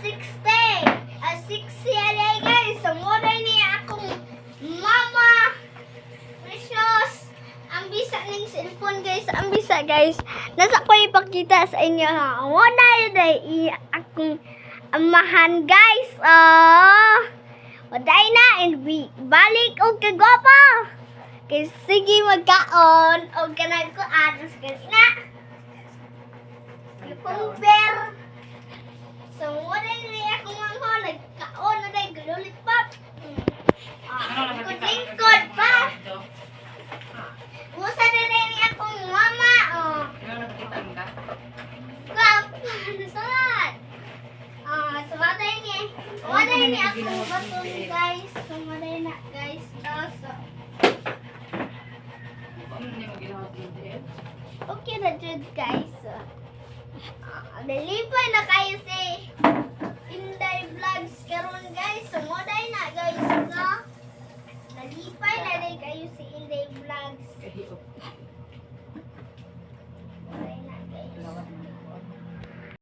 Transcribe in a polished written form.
60. Ah, 60 na, guys. So, mao ni akong mama. Precious. Ang bisa ning cellphone, guys. Ang bisa, guys. Nasa ko ipakita sa inyo ha. Mao na akong amahan, guys. Oh. Waday na and we balik og kagwapa. Kay sige magkaon og kanang kuan sa na. Kumper. So, wala ni akong mga nagkaon na dahil lollipop. Ah, lingkod-lingkod pa. Usa na rin ni akong mama. Oh. Ano nakitaan ka? Saan? Ah, sumatay ni. Wala ni akong baton, guys. Sumatay na, guys. Oh, so, Ano ni mo ginawa sa NGL? Okay na jud, guys. Ah, nalipay na kayo si Inday Vlogs karon, guys. Sumuday na, guys, no? Nalipay na din kayo si Inday Vlogs. Kahiok.